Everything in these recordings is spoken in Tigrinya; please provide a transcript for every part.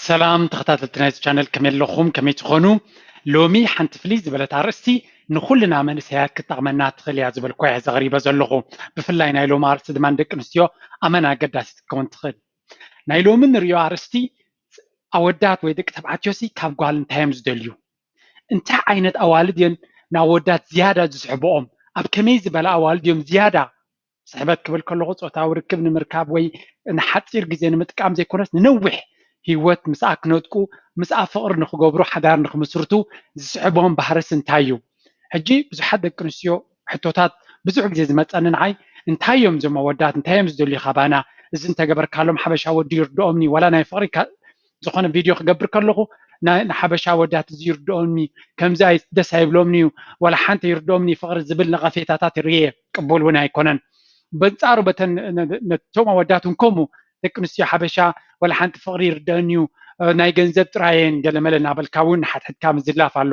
ሰላም ተኸታተልቲ ናይዚ ቻነል፣ ከመይ ኣለኹም? ከመይ ትኾኑ? ሎሚ ሓንቲ ፍልይ ዝበለት ኣርእስቲ ንኹልና መንእሰያት ክትጠቕመና ትኽእል እያ ዝበልኩ እየ ዘቕሪበ ዘለኹ። ብፍላይ ናይ ሎሚ ኣርእስቲ ድማ ንደቂ ኣንስትዮ ኣመና ኣገዳሲት ክትከውን ትኽእል። ናይ ሎሚ ንሪኦ ኣርእስቲ ኣወዳት ወይ ደቂ ተባዕትዮ ሲ ካብ ጓል እንታይ እዮም ዝደልዩ? እንታይ ዓይነት ኣዋልድ እየን ንኣወዳት ዝያዳ ዝስሕብኦም? ኣብ ከመይ ዝበለ ኣዋልድ እዮም ዝያዳ ስሕበት ክብል ከለኹ ፆታዊ ርክብ ንምርካብ ወይ ንሓፂር ግዜ ንምጥቃም ዘይኮነስ ንነዊሕ ህይወት ምስኣ ክነጥቁ ምስኣ ፍቕሪ ንክገብሩ ሓዳር ንክምስርቱ ዝስሕቦም ባህርስ እንታይ እዩ? ሕጂ ብዙሓት ደቂ ኣንስትዮ ሕቶታት ብዙሕ ግዜ ዝመፀኒ ንዓይ እንታይ እዮም እዞም ኣወዳት እንታይ እዮም ዝደልዩ ካባና? እዚ እንተገበርካሎም ሓበሻ ወዲ ይርድኦም ኒ ዋላ ናይ ፍቕሪ ዝኾነ ቪድዮ ክገብር ከለኹ ንሓበሻ ኣወዳት እዚ ይርድኦም ኒ ከምዚ ደስ ኣይብሎም ኒ ዋላ ሓንቲ ይርድኦም ኒ ፍቕሪ ዝብል ነቐፌታታት ርየ ቅቡል እውን ኣይኮነን። በንፃሩ በተን ነቶም ኣወዳት እውን ከምኡ ደቂ ኣንስትዮ ሓበሻ ዋላ ሓንቲ ፍቕሪ ይርደአኒ እዩ ናይ ገንዘብ ጥራየን ገለመለ እናበልካ እውን ሓድሕድካ ምዝላፍ ኣሎ።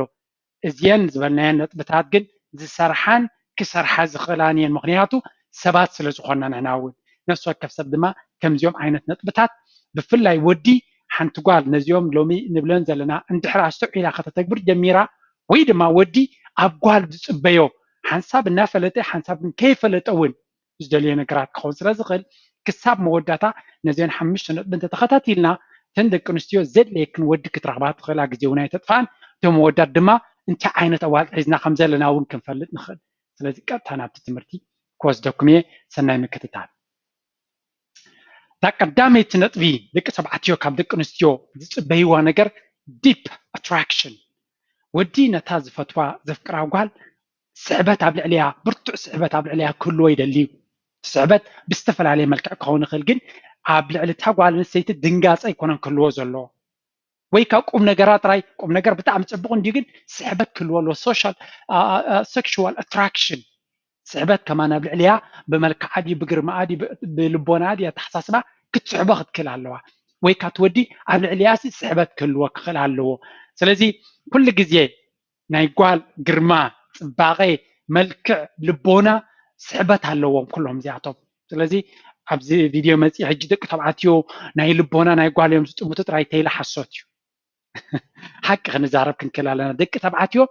እዚአን ዝበልናየን ነጥብታት ግን ዝሰርሓን ክሰርሓ ዝኽእላን እየን። ምኽንያቱ ሰባት ስለ ዝኾንና ንሕና እውን ነፍሲ ወከፍ ሰብ ድማ ከምዚኦም ዓይነት ነጥብታት ብፍላይ ወዲ ሓንቲ ጓል ነዚኦም ሎሚ ንብለን ዘለና እንድሕር ኣስተውዒላ ከተተግብር ጀሚራ ወይ ድማ ወዲ ኣብ ጓል ዝፅበዮ ሓንሳብ እናፈለጠ ሓንሳብ ግን ከይፈለጠ እውን ዝደልዮ ነገራት ክኸውን ስለ ዝኽእል ክሳብ መወዳእታ ነዚአን ሓሙሽተ ነጥቢ እንተተኸታቲልና እተን ደቂ ኣንስትዮ ዘድለየክን ወዲ ክትረኽባ ትኽእላ ግዜ እውን ኣይተጥፋን። እቶም መወዳት ድማ እንታይ ዓይነት ኣዋልድ ሒዝና ከም ዘለና እውን ክንፈልጥ ንኽእል። ስለዚ ቀጥታ ናብቲ ትምህርቲ ክወስደኩም እየ። ሰናይ ምክትታል። እታ ቀዳመይቲ ነጥቢ ደቂ ተባዕትዮ ካብ ደቂ ኣንስትዮ ዝፅበይዋ ነገር ዲፕ ኣትራክሽን፣ ወዲ ነታ ዝፈትዋ ዘፍቅራ ጓል ስሕበት ኣብ ልዕሊያ ብርቱዕ ስሕበት ኣብ ልዕሊያ ክህልዎ ይደሊ እዩ። ስሕበት ብዝተፈላለየ መልክዕ ክኸውን ይኽእል፣ ግን ኣብ ልዕሊ እታ ጓል ኣንስተይቲ ድንጋፀ ኣይኮነን ክህልዎ ዘለዎ ወይ ካብ ቁም ነገራ ጥራይ ቁም ነገር ብጣዕሚ ፅቡቕ እንዲዩ ግን ስሕበት ክህልዎ ኣለዎ። ሶሻል ሴክሹዋል ኣትራክሽን ስሕበት ከማን ኣብ ልዕሊያ ብመልክዓ ድዩ ብግርማኣ ድዩ ብልቦናኣ ድዩ ኣተሓሳስባ ክትስሕቦ ክትክእል ኣለዋ። ወይ ካቲ ወዲ ኣብ ልዕሊያ ሲ ስሕበት ክህልዎ ክኽእል ኣለዎ። ስለዚ ኩሉ ግዜ ናይ ጓል ግርማ፣ ፅባቐ፣ መልክዕ፣ ልቦና ስሕበት ኣለዎም ኩሎም እዚኣቶም። ስለዚ ኣብዚ ቪድዮ መፂ ሕጂ ደቂ ተባዕትዮ ናይ ልቦና ናይ ጓል እዮም ዝጥምቱ ጥራይ ተይለ ሓሶት እዩ። ሓቂ ክንዛረብ ክንክእል ኣለና። ደቂ ተባዕትዮ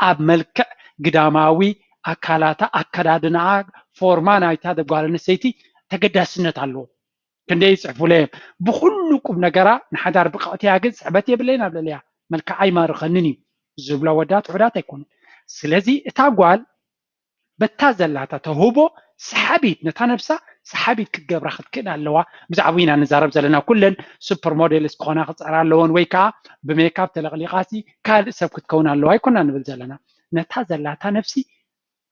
ኣብ መልክዕ ግዳማዊ ኣካላታ ኣከዳድናኣ ፎርማ ናይታ ጓል ኣንስተይቲ ተገዳስነት ኣለዎ። ክንደይ ይፅሕፉለ እዮም ብኩሉ ቁም ነገራ ንሓዳር ብቕዕትያ ግን ስሕበት የብለይን ኣብ ልዕሊያ መልክዓ ኣይማርኸንን እዩ ዝብሎ ወዳት ውሑዳት ኣይኮኑን። ስለዚ እታ ጓል በታ ዘላታ ተውህቦ ሰሓቢት ነታ ነብሳ ሰሓቢት ክትገብራ ክትክእል ኣለዋ። ብዛዕባ ኢና ንዛረብ ዘለና ኩለን ሱፐር ሞዴልስ ክኾና ክፅዕራ ኣለወን ወይ ከዓ ብሜካፕ ተለቕሊቓሲ ካልእ ሰብ ክትከውን ኣለዋ ኣይኮና ንብል ዘለና። ነታ ዘላታ ነብሲ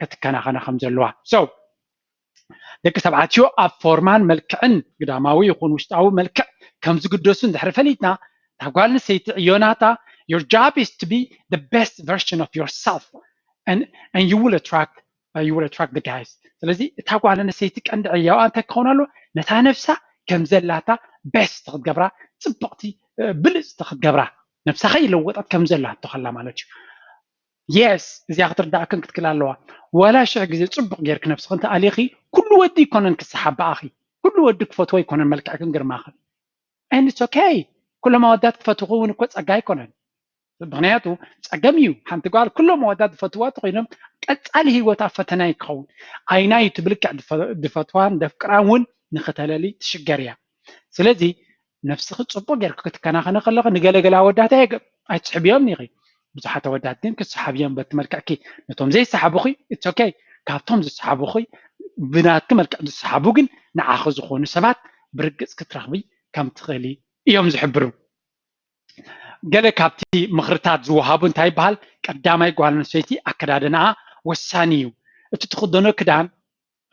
ክትከናኸና ከም ዘለዋ so ደቂ ተባዕትዮ ኣብ ፎርማን መልክዕን ግዳማዊ ይኹን ውሽጣዊ መልክዕ ከም ዝግደሱ እንድሕሪ ፈሊጥና እታ ጓል ኣንስተይቲ ዕዮ ናታ your job is to be the best version of yourself and, and you will attract uh, you will attract the guys ስለዚ እታ ጓል ኣንስተይቲ ቀንዲ ዕዮኣ እንታይ ክኸውን ኣሎ ነታ ነብሳ ከም ዘላታ ቤስት ክትገብራ ፅብቕቲ ብልፅቲ ክትገብራ ነብሳ ከይለወጠት ከም ዘላቶ ከላ ማለት እዩ yes እዚኣ ክትርዳእክን ክትክል ኣለዋ ዋላ ሽሕ ግዜ ፅቡቅ ጌርክ ነብስክ እንተ ኣሊኺ ኩሉ ወዲ ይኮነን ክሰሓብ ብኣኺ ኩሉ ወዲ ክፈትዎ ይኮነን መልክዕክን ግርማኽን and it's okay ኩሎም ኣወዳት ክፈትኹ እውን እኮ ፀጋ ኣይኮነን ምክንያቱ ፀገም እዩ ሓንቲ ጓል ኩሎም ኣወዳት ዝፈትዋ ተኮይኖም ቀፃሊ ህይወታ ፈተና እዩ ክኸውን ኣይና እዩ ትብልክዕ ድፈትዋን ደፍቅራን እውን ንክተለሊ ትሽገር እያ ስለዚ ነብስኺ ፅቡቅ ጌርኪ ክትከናኸኒ ከለኺ ንገለገለ ኣወዳት ኣይትስሕብዮም ኢኺ ብዙሓት ኣወዳት ግን ክሰሓብ እዮም በቲ መልክዕኪ ነቶም ዘይሰሓቡኺ it's okay ካብቶም ዝሰሓቡኺ ብናትኪ መልክዕ ዝሰሓቡ ግን ንዓኺ ዝኾኑ ሰባት ብርግፅ ክትረኽቢ ከም ትኽእሊ እዮም ዝሕብሩ ገለ ካብቲ ምኽርታት ዝወሃቡ እንታይ ይበሃል ቀዳማይ ጓል ኣንስተይቲ ኣከዳድናኣ ወሳኒ እዩ እቲ ትኽደኖ ክዳን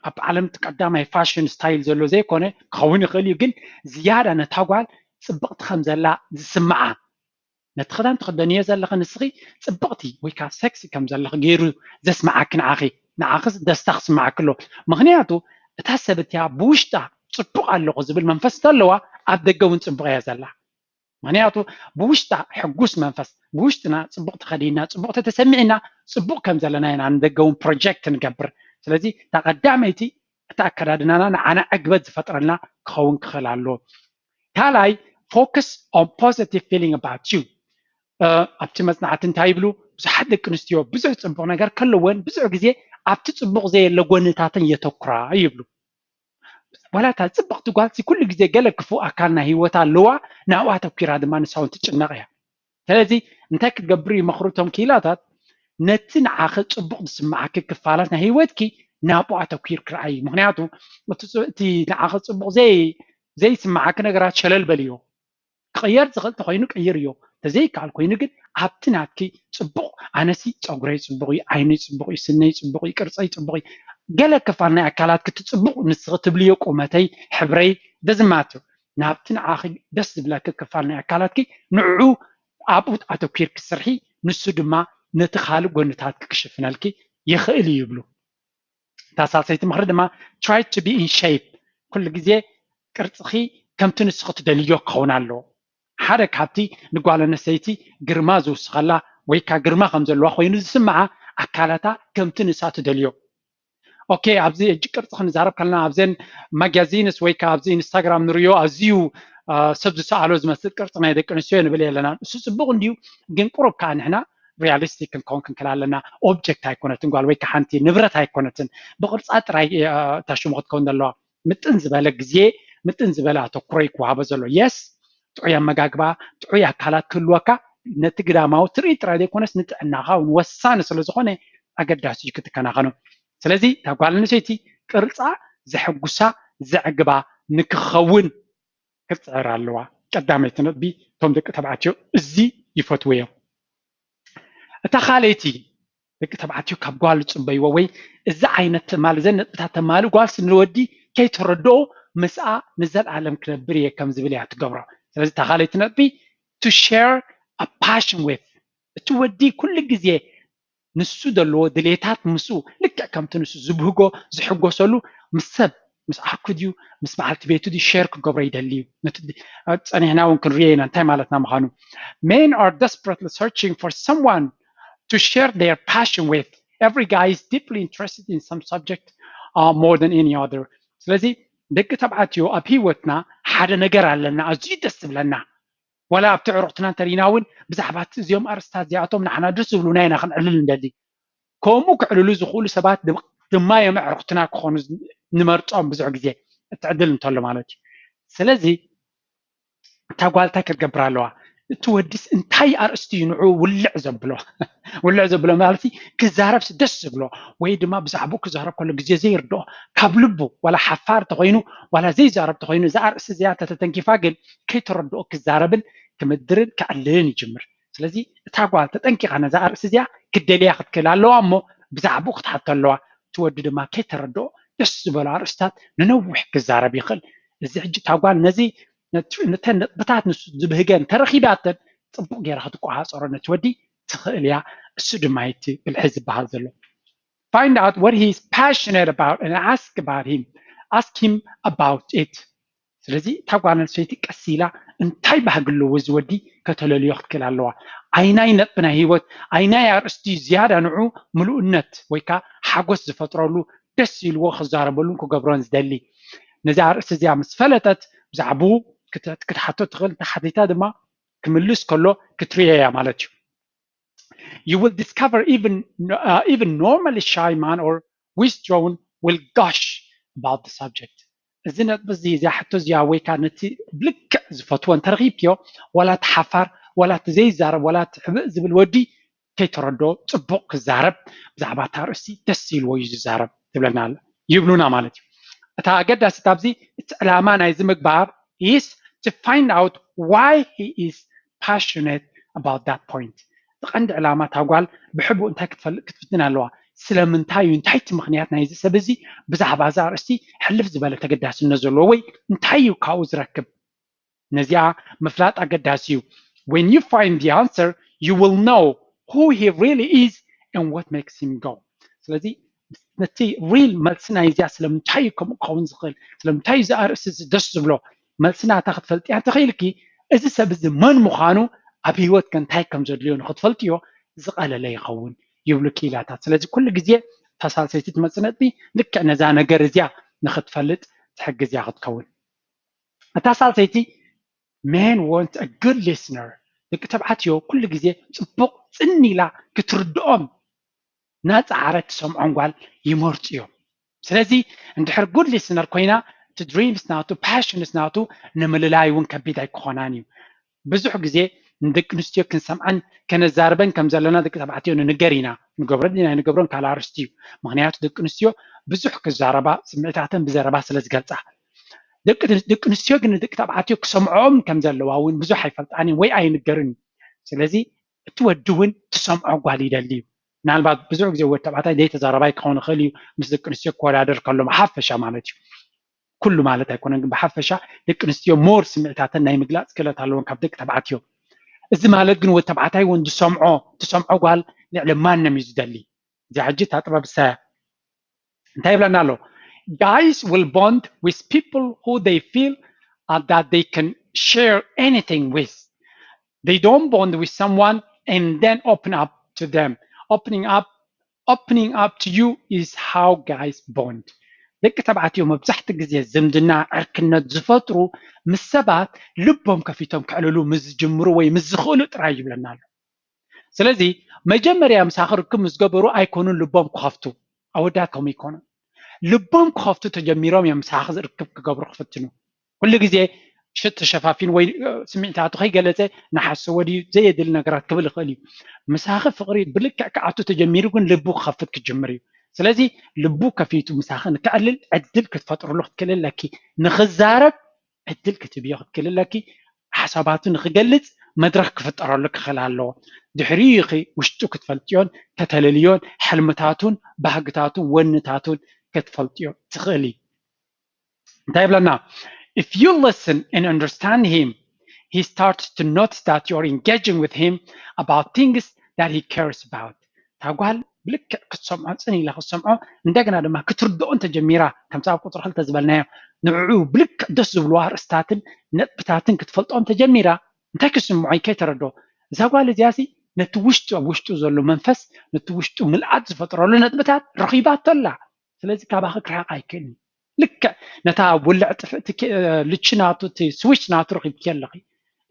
ኣብ ዓለም እቲ ቀዳማይ ፋሽን ስታይል ዘሎ ዘይኮነ ክኸውን ይኽእል እዩ ግን ዝያዳ ነታ ጓል ፅብቕቲ ከም ዘላ ዝስምዓ ነቲ ክዳን ትኽደንዮ ዘለኺ ንስኺ ፅብቕቲ ወይ ከዓ ሴክሲ ከም ዘለኺ ገይሩ ዘስምዓኪ ንዓኺ ንዓኺ ደስታ ክስምዓኪ ኣሎ ምክንያቱ እታ ሰብ እቲኣ ብውሽጣ ፅቡቕ ኣለኹ ዝብል መንፈስ እንተለዋ ኣብ ደገ እውን ፅቡቕ እያ ዘላ ምክንያቱ ብውሽጣ ሕጉስ መንፈስ ብውሽጥና ፅቡቕ ተኸዲና ፅቡቕ ተተሰሚዕና ፅቡቕ ከም ዘለና ኢና ንደገ እውን ፕሮጀክት ንገብር ስለዚ እታ ቀዳመይቲ እቲ ኣከዳድናና ንዓና ዕግበት ዝፈጥረልና ክኸውን ክኽእል ኣለዎ ካልኣይ focus on positive feeling about you ኣብቲ መፅናዕቲ እንታይ ይብሉ? ብዙሓት ደቂ ኣንስትዮ ብዙሕ ፅቡቕ ነገር ከለወን ብዙሕ ግዜ ኣብቲ ፅቡቕ ዘየለ ጎንታተን የተኩራ ይብሉ። ዋላ እታ ፅብቕቲ ጓልሲ ኩሉ ግዜ ገለ ክፉእ ኣካል ናይ ህይወታ ኣለዋ፣ ናብኡ ኣተኪራ ድማ ንሳ እውን ትጭነቕ እያ። ስለዚ እንታይ ክትገብሩ ይመኽሩ እቶም ክኢላታት? ነቲ ንዓኺ ፅቡቕ ዝስምዓኪ ክፋላት ናይ ህይወትኪ ናብኡ ኣተኪርኪ ረኣዪ። ምክንያቱ እቲ ንዓኺ ፅቡቕ ዘይስምዓኪ ነገራት ሸለል በልዮ። ክቕየር ዝኽእል ተኮይኑ ቀይርዮ፣ ተዘይከኣል ኮይኑ ግን ኣብቲ ናትኪ ፅቡቕ፣ ኣነሲ ፀጉረይ ፅቡቕ እዩ፣ ዓይነይ ፅቡቕ እዩ፣ ስነይ ፅቡቕ እዩ፣ ቅርፀይ ፅቡቕ እዩ፣ ገለ ክፋል ናይ ኣካላትኪ እቲ ፅቡቕ ንስኺ ትብልዮ፣ ቁመተይ፣ ሕብረይ፣ ደዝማት ናብቲ ንዓኺ ደስ ዝብለኪ ክፋል ናይ ኣካላትኪ ንዕኡ ኣብኡ ኣተኪርኪ ስርሒ። ንሱ ድማ ነቲ ካልእ ጎንታትኪ ክሽፍነልኪ ይኽእል እዩ ይብሉ። እታ ሳልሰይቲ ምኽሪ ድማ try to be in shape፣ ኩሉ ግዜ ቅርፅኺ ከምቲ ንስኺ ትደልዮ ክኸውን ኣለዎ። ሓደ ካብቲ ንጓል ኣነስተይቲ ግርማ ዝውስኸላ ወይ ከዓ ግርማ ከም ዘለዋ ኮይኑ ዝስምዓ ኣካላታ ከምቲ ንሳ ትደልዮ። ኦኬ፣ ኣብዚ ሕጂ ቅርፂ ክንዛረብ ከለና ኣብዘን ማጋዚንስ ወይ ከዓ ኣብዚ ኢንስታግራም ንሪኦ ኣዝዩ ሰብ ዝሰኣሎ ዝመስል ቅርፂ ናይ ደቂ ኣንስትዮ ንብል የለና። እሱ ፅቡቕ እንድዩ፣ ግን ቁሩብ ከዓ ንሕና ሪያሊስቲክ ክንከውን ክንክእል ኣለና። ኦብጀክት ኣይኮነትን ጓል ወይ ከዓ ሓንቲ ንብረት ኣይኮነትን፣ ብቅርፃ ጥራይ እታ ሽሙ ክትከውን ዘለዋ። ምጥን ዝበለ ግዜ፣ ምጥን ዝበለ ኣተኩሮ ይክወሃቦ ዘሎ። የስ፣ ጥዑይ ኣመጋግባ፣ ጥዑይ ኣካላት ክህልወካ ነቲ ግዳማዊ ትርኢት ጥራይ ዘይኮነስ ንጥዕናኻ እውን ወሳኒ ስለ ዝኾነ ኣገዳሲ እዩ ክትከናኸኖ። ስለዚ እታ ጓል ኣንስተይቲ ቅርፃ ዘሐጉሳ ዘዕግባ ንክኸውን ክትፅዕር ኣለዋ። ቀዳመይቲ ነጥቢ እቶም ደቂ ተባዕትዮ እዚ ይፈትውዮ። እታ ካልኣይቲ ደቂ ተባዕትዮ ካብ ጓል ዝፅበይዎ ወይ እዚ ዓይነት ተማሊ ዘን ነጥብታት ተማሊ ጓል ስንወዲ ከይተረድኦ ምስኣ ንዘለኣለም ክነብር እየ ከም ዝብል እያ ትገብሮ። ስለዚ እታ ካልኣይቲ ነጥቢ to share a passion with፣ እቲ ወዲ ኩሉ ግዜ ንሱ ዘለዎ ድሌታት ምስኡ ልክዕ ከምቲ ንሱ ዝብህጎ ዝሕጎሰሉ ምስ ሰብ ምስ ዓርኩ ድዩ ምስ በዓልቲ ቤቱ ድዩ ሼር ክገብሮ ይደሊ እዩ። ነቲ ጸኒሕና እውን ክንሪኦ ኢና እንታይ ማለትና ምዃኑ። Men are desperately searching for someone to share their passion with. Every guy is deeply interested in some subject uh, more than any other. ስለዚ ደቂ ተባዕትዮ ኣብ ህይወትና ሓደ ነገር ኣለና ኣዝዩ ደስ ዝብለና፣ ዋላ ኣብቲ ዕሩኽትና እንተሪና እውን ብዛዕባ እዚኦም ኣርእስታት እዚኣቶም ንዓና ደስ ዝብሉና ኢና ክንዕልል እንደሊ። ከምኡ ክዕልሉ ዝኽእሉ ሰባት ድማ እዮም ኣዕሩኽትና ክኾኑ ንመርፆም ብዙሕ ግዜ እቲ ዕድል እንተሎ ማለት እዩ። ስለዚ እታ ጓል እንታይ ክትገብር ኣለዋ? እቲ ወዲስ እንታይ ኣርእስቲ እዩ ንዑ ውልዕ ዘብሎ? ውልዕ ዘብሎ ማለት ክዛረብስ ደስ ዝብሎ ወይ ድማ ብዛዕባኡ ክዛረብ ከሎ ግዜ ዘይርድኦ ካብ ልቡ ዋላ ሓፋር ተኮይኑ ዋላ ዘይዛረብ ተኮይኑ እዛ ኣርእስቲ እዚኣ ተተተንኪፋ ግን ከይተረድኦ ክዛረብን ክምድርን ከዕልልን ይጅምር። ስለዚ እታ ጓል ተጠንቂቓ ነዛ ኣርእስቲ እዚኣ ክደልያ ክትክእል ኣለዋ እሞ ብዛዕባኡ ክትሓቶ ኣለዋ። እቲ ወዲ ድማ ከይተረድኦ ደስ ዝበሎ ኣርእስታት ንነዊሕ ክዛረብ ይኽእል። እዚ ሕጂ እታ ጓል ነዚ ነተን ነጥብታት ንሱ ዝብህገን ተረኺባተን ፅቡቕ ገይራ ክትቆፃፀሮ ነቲ ወዲ ትኽእል እያ። እሱ ድማ እቲ ብልሒ ዝበሃል ዘሎ። Find out what he is passionate about and ask about him. Ask him about it. ስለዚ እታ ጓል ኣንስተይቲ ቀስ ኢላ እንታይ ባህጊ ኣለዎ እዚ ወዲ ከተለልዮ ክትክእል ኣለዋ። ኣይናይ ነጥቢ ናይ ህይወት ኣይናይ ኣርእስቲ ዝያዳ ንዑ ምሉእነት ወይ ከዓ ሓጎስ ዝፈጥረሉ ደስ ኢልዎ ክዛረበሉን ክገብሮን ዝደሊ። ነዚ ኣርእስቲ እዚኣ ምስ ፈለጠት ብዛዕባኡ ክትሓቶ ትኽእል፣ ተሓቲታ ድማ ክምልስ ከሎ ክትርእዮ እያ ማለት እዩ። You will discover even uh, even normally shy man or withdrawn will gush about the subject. እዚ ነጥቢ እዚ እዚኣ ሕቶ እዚኣ ወይ ከዓ ነቲ ብልክዕ ዝፈትዎ እንተረኺብክዮ ዋላ እቲ ሓፋር ዋላ እቲ ዘይዛረብ ዋላ እቲ ሕብእ ዝብል ወዲ ከይተረድኦ ፅቡቕ ክዛረብ ብዛዕባ እታ ኣርእስቲ ደስ ኢልዎ እዩ ዝዛረብ ትብለና ኣላ ይብሉና ማለት እዩ። እታ ኣገዳሲት ኣብዚ እቲ ዕላማ ናይዚ ምግባር is to find out why he is passionate about that point። እቲ ቀንዲ ዕላማ እታ ጓል ብሕቡእ እንታይ ክትፈልጥ ክትፍትን ኣለዋ? ስለምንታይ እዩ? እንታይ እቲ ምኽንያት ናይዚ ሰብ እዚ ብዛዕባ እዚ ኣርእስቲ ሕልፍ ዝበለ ተገዳስነት ዘለዎ ወይ እንታይ እዩ ካብኡ ዝረክብ? ነዚኣ ምፍላጥ ኣገዳሲ እዩ። When you find the answer, you will know who he really is and what makes him go. ስለዚ ነቲ ሪል መልሲ ናይ እዚኣ ስለምንታይ እዩ ከምኡ ክኸውን ዝኽእል ስለምንታይ እዚ ኣርእስቲ እዚ ደስ ዝብሎ መልሲ ናታ ክትፈልጥያ እንተኽኢልኪ እዚ ሰብ እዚ መን ምዃኑ ኣብ ህይወትከ እንታይ ከም ዘድልዮ ንክትፈልጥዮ ዝቐለለ ይኸውን ይብሉ ክኢላታት። ስለዚ ኩሉ ግዜ እታ ሳልሰይቲ ትመፅእ ነጥቢ ልክዕ ነዛ ነገር እዚኣ ንክትፈልጥ ትሕግዝ እያ ክትከውን። እታ ሳልሰይቲ Men want a good listener. ደቂ ተባዕትዮ ኩሉ ግዜ ጽቡቕ ጽን ኢላ ክትርድኦም ናጻዓረት ትሰምዖም ጓል ይመርጹ እዮም። ስለዚ እንድሕር good listener ኮይና እቲ dreams ናቱ passions ናቱ ንምልላይ እውን ከቢድ ኣይክኾናን እዩ። ብዙሕ ግዜ ንደቂ ኣንስትዮ ክንሰምዐን ከነዛርበን ከም ዘለና ደቂ ተባዕትዮ ንንገር ኢና። ንገብሮ ድና ንገብሮን ካልእ ኣርስቲ እዩ። ምክንያቱ ደቂ ኣንስትዮ ብዙሕ ክዛረባ ስምዒታተን ብዘረባ ስለ ዝገልጻ። ደቂ ኣንስትዮ ግን ንደቂ ተባዕትዮ ክሰምዖም ከም ዘለዋ እውን ብዙሕ ኣይፈልጣን ወይ ኣይንገርን እዩ። ስለዚ እቲ ወዲ እውን ትሰምዖ ጓል ይደሊ እዩ። ምናልባት ብዙሕ ግዜ ወዲ ተባዕታይ ዘይተዛረባይ ክኸውን ይኽእል እዩ፣ ምስ ደቂ ኣንስትዮ ክወዳደር ከሎ ብሓፈሻ ማለት እዩ። ኩሉ ማለት ኣይኮነን፣ ግን ብሓፈሻ ደቂ ኣንስትዮ more ስምዒታተን ናይ ምግላፅ ክእለት ኣለዎን ካብ ደቂ ተባዕትዮ። እዚ ማለት ግን ወዲ ተባዕታይ እውን ዝሰምዖ ትሰምዖ ጓል ልዕሊ ማንም እዩ ዝደሊ። እዚኣ ሕጂ እታ ጥበብ እሳ እንታይ ይብለና ኣሎ? Guys will bond with people who they feel uh, that they can share anything with. They don't bond with someone and then open up to them. Opening up, opening up to you is how guys bond. ደቂ ተባዕትዮ መብዛሕቲ ግዜ ዝምድና ዕርክነት ዝፈጥሩ ምስ ሰባት ልቦም ከፊቶም ክዕልሉ ምስ ዝጅምሩ ወይ ምስ ዝኽእሉ ጥራይ ይብለና ኣሎ። ስለዚ መጀመርያ ምሳኺ ርክብ ምስ ገበሩ ኣይኮኑን ልቦም ክኸፍቱ። ኣወዳት ከምኡ ይኮኑን። ልቦም ክኸፍቱ ተጀሚሮም እዮም ምሳኺ ርክብ ክገብሩ ክፍትኑ። ኩሉ ግዜ ሽጥ ተሸፋፊን ወይ ስምዒታቱ ከይገለፀ ንሓሰዎ ድዩ ዘየድሊ ነገራት ክብል ይኽእል እዩ። ምሳኺ ፍቕሪ ብልክዕ ክኣቱ ተጀሚሩ ግን ልቡ ክኸፍት ክጅምር እዩ። ስለዚ ልቡ ከፊቱ ምሳኺ ንክዕልል ዕድል ክትፈጥርሉ ክትክእል ኣለኪ። ንክዛረብ ዕድል ክትብዮ ክትክእል ኣለኪ። ሓሳባቱ ንክገልፅ መድረክ ክፍጠረሉ ክኽእል ኣለዎ። ድሕሪኡ ኢኺ ውሽጡ ክትፈልጥዮን ከተለልዮን ሕልምታቱን ባህግታቱን ወንታቱን ክትፈልጥዮ ትኽእሊ። እንታይ ይብለና? If you listen and understand him, he starts to notice that you're engaging with him about things that he cares about. እታ ጓል ብልክዕ ክትሰምዖ ፅን ኢላ ክትሰምዖ እንደገና ድማ ክትርድኦ እንተጀሚራ ከምዚ ኣብ ቁፅሪ ክልተ ዝበልናዮ ንዕኡ ብልክዕ ደስ ዝብልዋ ኣርእስታትን ነጥብታትን ክትፈልጦ እንተጀሚራ እንታይ ክስምዖ እዩ ከይተረድኦ እዛ ጓል እዚኣ ሲ ነቲ ውሽጡ ኣብ ውሽጡ ዘሎ መንፈስ ነቲ ውሽጡ ምልኣት ዝፈጥረሉ ነጥብታት ረኺባቶ ኣላ። ስለዚ ካባኺ ክርሕቕ ኣይክእልን። ልክዕ ነታ ውልዕ ጥፍእቲ ልቺ ናቱ እቲ ስዊች ናቱ ረኺብኪ ኣለኺ።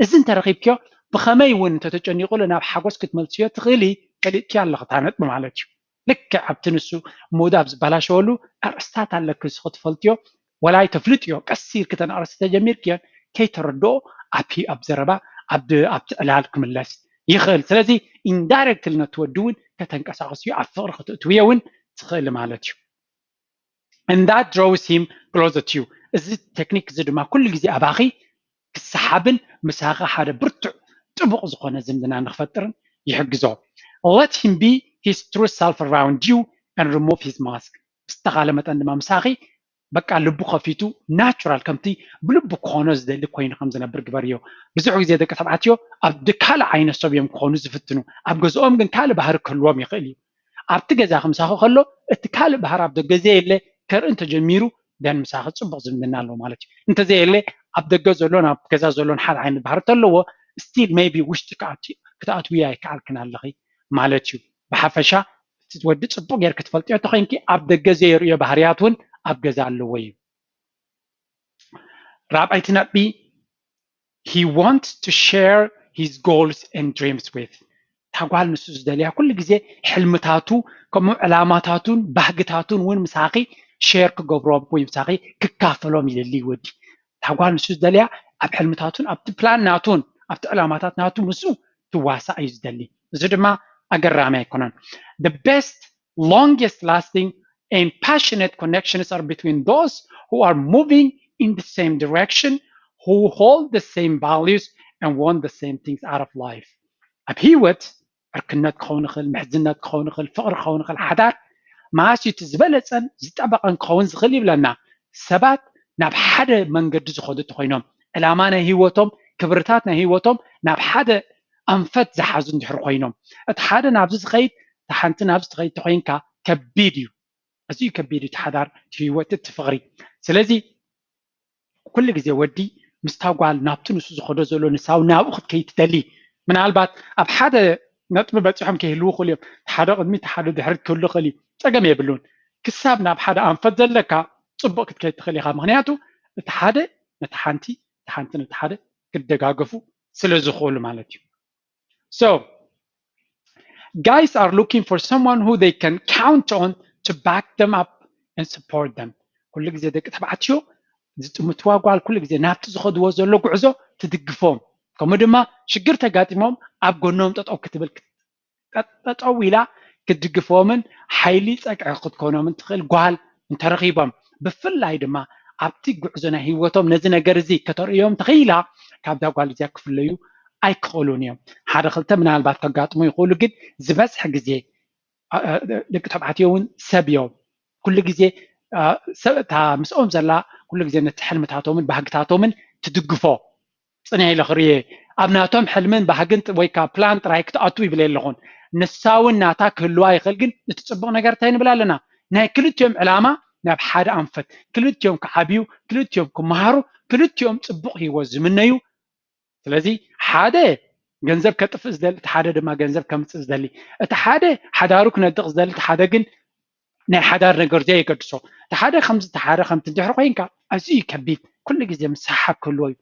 እዚ እንተረኺብኪዮ ብኸመይ እውን እንተተጨኒቑ ናብ ሓጎስ ክትመልስዮ ትኽእሊ ፈሊጥኪ ኣለኺ እታ ነጥቢ ማለት እዩ። ልክዕ ኣብቲ ንሱ ሙድ ኣብ ዝበላሸወሉ ኣርእስታት ኣለኪ ንስኺ ትፈልጥዮ ወላ ኣይተፍልጥዮ ቀስ ኢልኪ እተን ኣርእስቲ ተጀሚርክዮን ከይተረድኦ ኣብ ኣብ ዘረባ ኣብቲ ዕላል ክምለስ ይኽእል። ስለዚ ኢንዳይሬክትሊ ነቲ ወዲ እውን ከተንቀሳቕስዮ ኣብ ፍቕሪ ክትእትውዮ እውን ትኽእሊ ማለት እዩ። And that draws him closer to you. እዚ ቴክኒክ እዚ ድማ ኩሉ ግዜ ኣባኺ ክሰሓብን ምሳኺ ሓደ ብርቱዕ ጥቡቕ ዝኾነ ዝምድና ንክፈጥርን ይሕግዞ። Let him be his true self around you and remove his mask. ብዝተኻለ መጠን ድማ ምሳኺ በቃ ልቡ ከፊቱ ናቹራል ከምቲ ብልቡ ክኾኖ ዝደሊ ኮይኑ ከም ዝነብር ግበርዮ። ብዙሕ ግዜ ደቂ ተባዕትዮ ኣብ ካልእ ዓይነት ሰብ እዮም ክኾኑ ዝፍትኑ፣ ኣብ ገዝኦም ግን ካልእ ባህሪ ክህልዎም ይኽእል እዩ። ኣብቲ ገዛ ምሳኺ ከሎ እቲ ካልእ ባህሪ ኣብ ደገ ዘየለ ከርኢ እንተጀሚሩ ደን ምሳኺ ፅቡቕ ዝምድና ኣለዎ ማለት እዩ። እንተዘየለ ኣብ ደገ ዘሎን ኣብ ገዛ ዘሎን ሓደ ዓይነት ባህሪ ተለዎ ስቲል ሜይቢ ውሽጢ ክትኣትዊ ኣይከኣልክን ኣለኺ ማለት እዩ። ብሓፈሻ እቲ ወዲ ፅቡቕ ጌርኪ ትፈልጥዮ እንተኮይንኪ ኣብ ደገ ዘየርእዮ ባህርያት እውን ኣብ ገዛ ኣለዎ እዩ። ራብዓይቲ ነጥቢ he wants to share his goals and dreams with እታ ጓል ንሱ ዝደልያ ኩሉ ግዜ ሕልምታቱ ከምኡ ዕላማታቱን ባህግታቱን እውን ምሳኺ ሼር ክገብሮም ወይ ምሳኺ ክካፈሎም ይደሊ ወዲ እታ ጓል ንሱ ዝደልያ ኣብ ሕልምታቱን ኣብቲ ፕላን ናቱን ኣብቲ ዕላማታት ናቱ ምስኡ ትዋሳእ እዩ ዝደሊ። እዚ ድማ ኣገራሚ ኣይኮነን። The best longest lasting and passionate connections are between those who are moving in the same direction, who hold the same values and want the same things out of life. ኣብ ህይወት ዕርክነት ክኸውን ይኽእል፣ ምሕዝነት ክኸውን ይኽእል፣ ፍቕሪ ክኸውን ይኽእል፣ ሓዳር መዓስ እዩ እቲ ዝበለፀን ዝጠበቐን ክኸውን ዝኽእል ይብለና። ሰባት ናብ ሓደ መንገዲ ዝኸዱ እንተኮይኖም ዕላማ ናይ ህይወቶም ክብርታት ናይ ህይወቶም ናብ ሓደ ኣንፈት ዝሓዙ እንድሕር ኮይኖም እቲ ሓደ ናብዚ ዝኸይድ እታ ሓንቲ ናብዚ ትኸይድ ተኮይንካ ከቢድ እዩ። ኣዝዩ ከቢድ እቲ ሓዳር እቲ ህይወት እቲ ፍቕሪ። ስለዚ ኩሉ ግዜ ወዲ ምስታ ጓል ናብቲ ንሱ ዝኸዶ ዘሎ ንሳው ናብኡ ክትከይድ ትደሊ። ምናልባት ኣብ ሓደ ነጥቢ በፂሖም ከይህልዉ ክእሉ እዮም። ሓደ ቅድሚ ሓደ ድሕሪ ክህሉ ክእል እዩ። ፀገም የብሉን። ክሳብ ናብ ሓደ ኣንፈት ዘለካ ፅቡቅ ክትከይድ ትኽእል ኢኻ። ምክንያቱ እቲ ሓደ ነቲ ሓንቲ እቲ ሓንቲ ነቲ ሓደ ክደጋገፉ ስለ ዝኽእሉ ማለት እዩ። So guys are looking for someone who they can count on to back them up and support them. ኩሉ ግዜ ደቂ ተባዕትዮ ዝጥምትዋ ጓል ኩሉ ግዜ ናብቲ ዝኸድዎ ዘሎ ጉዕዞ ትድግፎም፣ ከምኡ ድማ ሽግር ተጋጢሞም ኣብ ጎኖም ጠጠው ክትብል ጠጠው ኢላ ክትድግፎምን ሓይሊ ፀግዒ ክትኮኖምን ትኽእል ጓል እንተረኺቦም፣ ብፍላይ ድማ ኣብቲ ጉዕዞ ናይ ህይወቶም ነዚ ነገር እዚ ከተርእዮም ተኽኢላ፣ ካብዛ ጓል እዚኣ ክፍለዩ ኣይክኽእሉን እዮም። ሓደ ክልተ ምናልባት ከጋጥሙ ይኽእሉ፣ ግን ዝበዝሕ ግዜ ደቂ ተባዕትዮ እውን ሰብ እዮም። ኩሉ ግዜ እታ ምስኦም ዘላ ኩሉ ግዜ ነቲ ሕልምታቶምን ባህግታቶምን ትድግፎ። ፅንሕ ኢለ ክርእየ ኣብ ናቶም ሕልምን ባህግን ወይ ከዓ ፕላን ጥራይ ክትኣቱ ይብል ኣለኹን። ንሳ እውን ናታ ክህልዋ ይኽእል፣ ግን እቲ ፅቡቕ ነገር እንታይ ንብል ኣለና? ናይ ክልቲኦም ዕላማ ናብ ሓደ ኣንፈት፣ ክልቲኦም ክዓብዩ፣ ክልቲኦም ክመሃሩ፣ ክልቲኦም ፅቡቕ ህይወት ዝምነዩ። ስለዚ ሓደ ገንዘብ ከጥፍእ ዝደሊ፣ እቲ ሓደ ድማ ገንዘብ ከምፅእ ዝደሊ፣ እቲ ሓደ ሓዳሩ ክነድቕ ዝደሊ፣ እቲ ሓደ ግን ናይ ሓዳር ነገር ዘየገድሶ፣ እቲ ሓደ ከምዚ እቲ ሓደ ከምቲ እንድሕር ኮይንካ ኣዝዩ ከቢድ። ኩሉ ግዜ ምስሕሓብ ክህልዎ እዩ።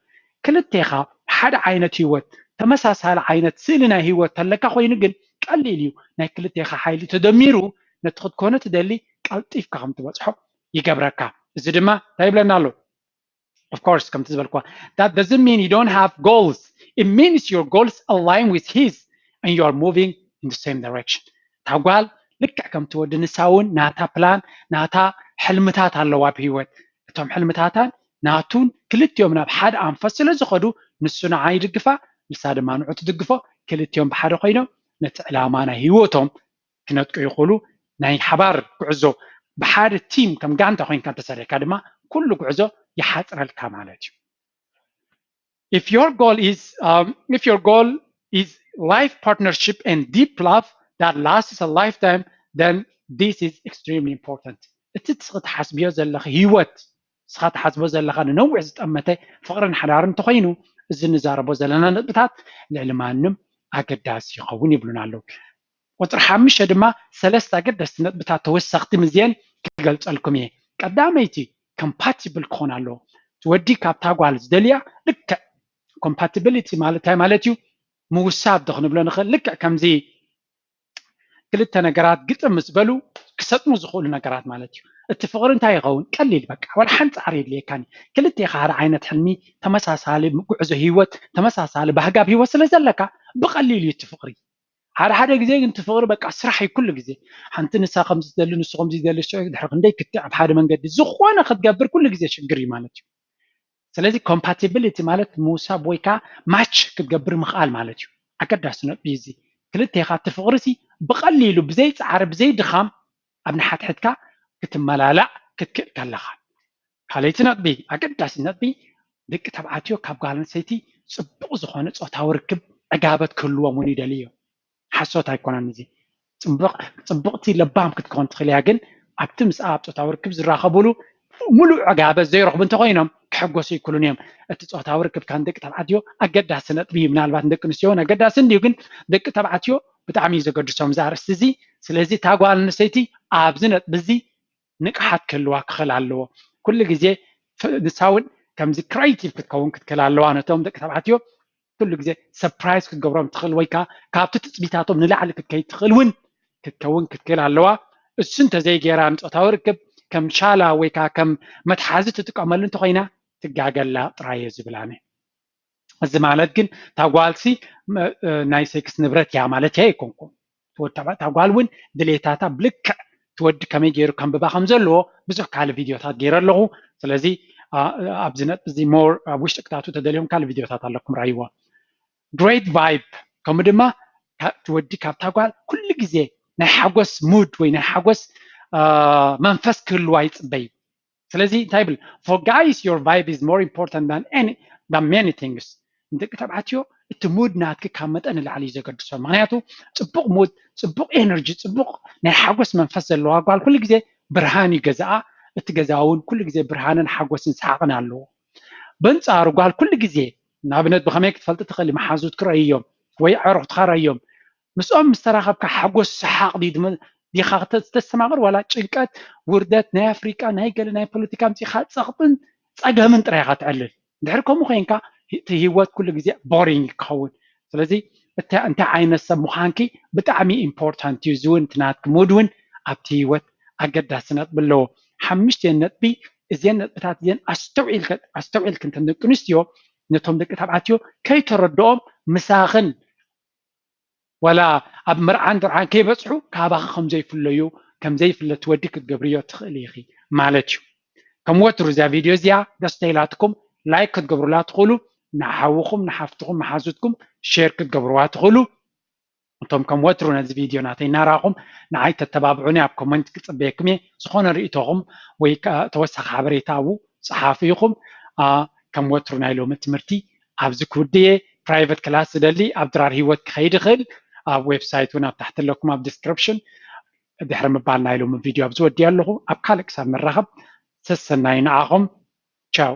ክልቴኻ ሓደ ዓይነት ህይወት፣ ተመሳሳሊ ዓይነት ስእሊ ናይ ህይወት ተለካ ኮይኑ ግን ቀሊል እዩ። ናይ ክልቴኻ ሓይሊ ተደሚሩ ነቲ ክትኮኖ ትደሊ ቀልጢፍካ ከም ትበፅሖ ይገብረካ። እዚ ድማ እንታይ ይብለና ኣሎ? Of course ከምቲ ዝበልኩዋ, that doesn't mean you don't have goals. It means your goals align with his and you are moving in the same direction. እታ ጓል ልክዕ ከምቲ ወዲ ንሳ እውን ናታ ፕላን ናታ ሕልምታት ኣለዋ ብህይወት። እቶም ሕልምታታን ናቱን ክልቲኦም ናብ ሓደ ኣንፈት ስለ ዝኸዱ ንሱ ንዓ ይድግፋ፣ ንሳ ድማ ንዑ ትድግፎ። ክልቲኦም ብሓደ ኮይኖም ነቲ ዕላማ ናይ ህይወቶም ክነጥቁ ይኽእሉ። ናይ ሓባር ጉዕዞ ብሓደ ቲም ከም ጋንታ ኮይንካ እንተሰሪሕካ ድማ ኩሉ ጉዕዞ ይሓፅረልካ ማለት እዩ። If your goal is um, if your goal is life partnership and deep love that lasts a lifetime, then this is extremely important. እቲ ትሓስብዮ ዘለኺ ህይወት፣ ንስኻ ትሓስቦ ዘለኻ ንነዊሕ ዝጠመተ ፍቕርን ሓዳርን እንተኾይኑ፣ እዚ ንዛረቦ ዘለና ነጥብታት ልዕሊ ማንም ኣገዳሲ ይኸውን ይብሉና ኣለዉ። ቁፅሪ ሓሙሽተ ድማ ሰለስተ ኣገደስቲ ነጥብታት ተወሰኽቲ ምዝየን ክገልፀልኩም እየ። ቀዳመይቲ ኮምፓቲብል ክኾን ኣለዎ። እቲ ወዲ ካብታ ጓል ዝደልያ ልክዕ ኮምፓቲቢሊቲ ማለት እንታይ ማለት እዩ? ምውሳብ ዶ ክንብሎ ንኽእል? ልክዕ ከምዚ ክልተ ነገራት ግጥም ምስ በሉ ክሰጥሙ ዝኽእሉ ነገራት ማለት እዩ። እቲ ፍቕሪ እንታይ ይኸውን? ቀሊል በቃ፣ ዋላ ሓንቲ ፃዕሪ የድልየካን እዩ። ክልቴኻ ሓደ ዓይነት ሕልሚ፣ ተመሳሳሊ ጉዕዞ ህይወት፣ ተመሳሳሊ ባህጋብ ህይወት ስለ ዘለካ ብቐሊሉ እዩ እቲ ፍቕሪ። ሓደ ሓደ ግዜ ግን እቲ ፍቕሪ በቃ ስራሕ እዩ ኩሉ ግዜ። ሓንቲ ንሳ ከምዚ ትደሊ ንሱ ከምዚ ይደሊ፣ ድሕሪ ክንደይ ክትዕ ኣብ ሓደ መንገዲ ዝኾነ ክትገብር ኩሉ ግዜ ሽግር እዩ ማለት እዩ። ስለዚ ኮምፓቲቢሊቲ ማለት ምውሳብ ወይ ከዓ ማች ክትገብር ምኽኣል ማለት እዩ። ኣገዳሲ ነጥቢ እዚ። ክልቴኻ እቲ ፍቕሪ ሲ ብቐሊሉ ብዘይ ፃዕሪ ብዘይ ድኻም ኣብ ንሓድሕድካ ክትመላላእ ክትክእል ከለኻ። ካልኣይቲ ነጥቢ፣ ኣገዳሲ ነጥቢ፣ ደቂ ተባዕትዮ ካብ ጓል ኣንስተይቲ ፅቡቕ ዝኾነ ፆታዊ ርክብ ዕጋበት ክህልዎም እውን ይደልዩ እዮም። ሓሶት ኣይኮነን እዚ። ፅቡቕ ፅቡቕቲ ለባም ክትከውን ትኽእል እያ፣ ግን ኣብቲ ምስኣ ኣብ ፆታዊ ርክብ ዝራኸብሉ ሙሉእ ዕጋበት ዘይረኽቡ እንተኾይኖም ክሕጎሱ ይክእሉን እዮም። እቲ ፆታዊ ርክብ ካብ ደቂ ተባዕትዮ ኣገዳሲ ነጥቢ እዩ። ምናልባት ንደቂ ኣንስትዮ እውን ኣገዳሲ እንድዩ፣ ግን ደቂ ተባዕትዮ ብጣዕሚ እዩ ዘገድሶም እዚ ኣርእስቲ እዚ። ስለዚ እታ ጓል ኣንስተይቲ ኣብዚ ነጥቢ እዚ ንቕሓት ክህልዋ ክኽእል ኣለዎ። ኩሉ ግዜ ፍ- ንሳ እውን ከምዚ ክሬቲቭ ክትከውን ክትክእል ኣለዋ። ነቶም ደቂ ተባዕትዮ ኩሉ ግዜ ሰርፕራይዝ ክትገብሮም ትኽእል ወይ ከዓ ካብቲ ትፅቢታቶም ንላዕሊ ክትከይድ ትኽእል እውን ክትከውን ክትክእል ኣለዋ። እሱ እንተዘይገይራ ንፆታዊ ርክብ ከም ሻላ ወይ ከዓ ከም መትሓዚ ትጥቀመሉ እንተኮይና ትጋገላ ጥራይ እየ ዝብል ኣነ። እዚ ማለት ግን እታ ጓልሲ ም- እ፣ ናይ ሴክስ ንብረት እያ ማለት እያ ኣይኮንኩን። ትወድ ተባ- እታ ጓል እውን ድሌታታ ብልክዕ ትወዲ ከመይ ገይሩ ከንብባ ከም ዘለዎ ብዙሕ ካልእ ቪድዮታት ገይረ ኣለኹ። ስለዚ ኣ- ኣብዚ ነጥቢ እዚ ሞር ኣብ ውሽጢ ክታቱ ተደልዮም ካልእ ቪድዮታት ኣለኩም ራይዎ። ግሬት ቫይብ ከምኡ ድማ ካ- ትወዲ ካብታ ጓል ኩሉ ግዜ ናይ ሓጎስ ሙድ ወይ ናይ ሓጎስ ኣ፣ መንፈስ ክህልዋ ይፅበይ። ስለዚ እንታይ ይብል? For guys your vibe is more important than any than many things. ንደቂ ተባዕትዮ እቲ ሙድ ናትኪ ካብ መጠን ንላዕሊ እዩ ዘገድሶ። ምክንያቱ ፅቡቕ ሙድ፣ ፅቡቕ ኤነርጂ፣ ፅቡቕ ናይ ሓጎስ መንፈስ ዘለዋ ጓል ኩሉ ግዜ ብርሃን እዩ ገዛኣ። እቲ ገዛ እውን ኩሉ ግዜ ብርሃንን ሓጎስን ሰሓቕን ኣለዎ። በንፃሩ ጓል ኩሉ ግዜ ንኣብነት ብኸመይ ክትፈልጢ ትኽእሊ? መሓዙት ክረእዮም ወይ ኣዕሩኽትኻ ረእዮም ምስኦም ምስ ተራኸብካ ሓጎስ ሰሓቕ ድዩ ድመ- ዲኻ ክተ- ዝተስተማቕር ዋላ ጭንቀት ውርደት ናይ ኣፍሪቃ ናይ ገለ ናይ ፖለቲካ ኣምፂእኻ ፀቕጥን ፀገምን ጥራይ ኢኻ ትዕልል። እንድሕር ከምኡ ኮይንካ እቲ ህይወት ኩሉ ግዜ boring ክኸውን። ስለዚ እንታይ ዓይነት ሰብ ምዃንኪ ብጣዕሚ important እዩ። እዚ እውን እቲ ናትኪ mood እውን ኣብቲ ህይወት ኣገዳሲ ነጥቢ ኣለዎ። ሓሙሽተ ነጥቢ እዚን ነጥብታት እዚን ኣስተውዒልክን ኣስተውዒልክን እተን ደቂ ኣንስትዮ ነቶም ደቂ ተባዕትዮ ከይተረድኦም ምሳኽን ዋላ ኣብ መርዓን ደርዓን ከይበፅሑ ካባኺ ከምዘይፍለዩ ከምዘይፍለቲ ወዲ ክትገብርዮ ትኽእሊ ኢኺ ማለት እዩ። ከም ወትሩ እዚኣ ቪድዮ እዚኣ ደስ ተይላትኩም like ክትገብሩላ ትኽእሉ፣ ንሓውኹም ንሓፍትኹም መሓዙትኩም share ክትገብርዋ ትኽእሉ። እቶም ከም ወትሩ ነዚ ቪድዮ ናተይ እናራኹም ንዓይ ተተባብዑኒ ኣብ comment ክፅበየኩም እየ። ዝኾነ ርእይቶኹም ወይ ከዓ ተወሳኺ ሓበሬታ ኣብኡ ፀሓፉ ኢኹም። ከም ወትሩ ናይ ሎሚ ትምህርቲ ኣብዚ ክውድእ እየ። Private class ዝደሊ ኣብ ድራር ህይወት ክኸይድ ይኽእል። ኣብ website እውን ኣብ ታሕቲ ኣለኩም ኣብ description። ድሕሪ ምባል ናይ ሎሚ ቪድዮ ኣብዚ ወዲእ ኣለኹ። ኣብ ካልእ ክሳብ መራኸብ ሰሰናዩ ንዓኹም። ቻው።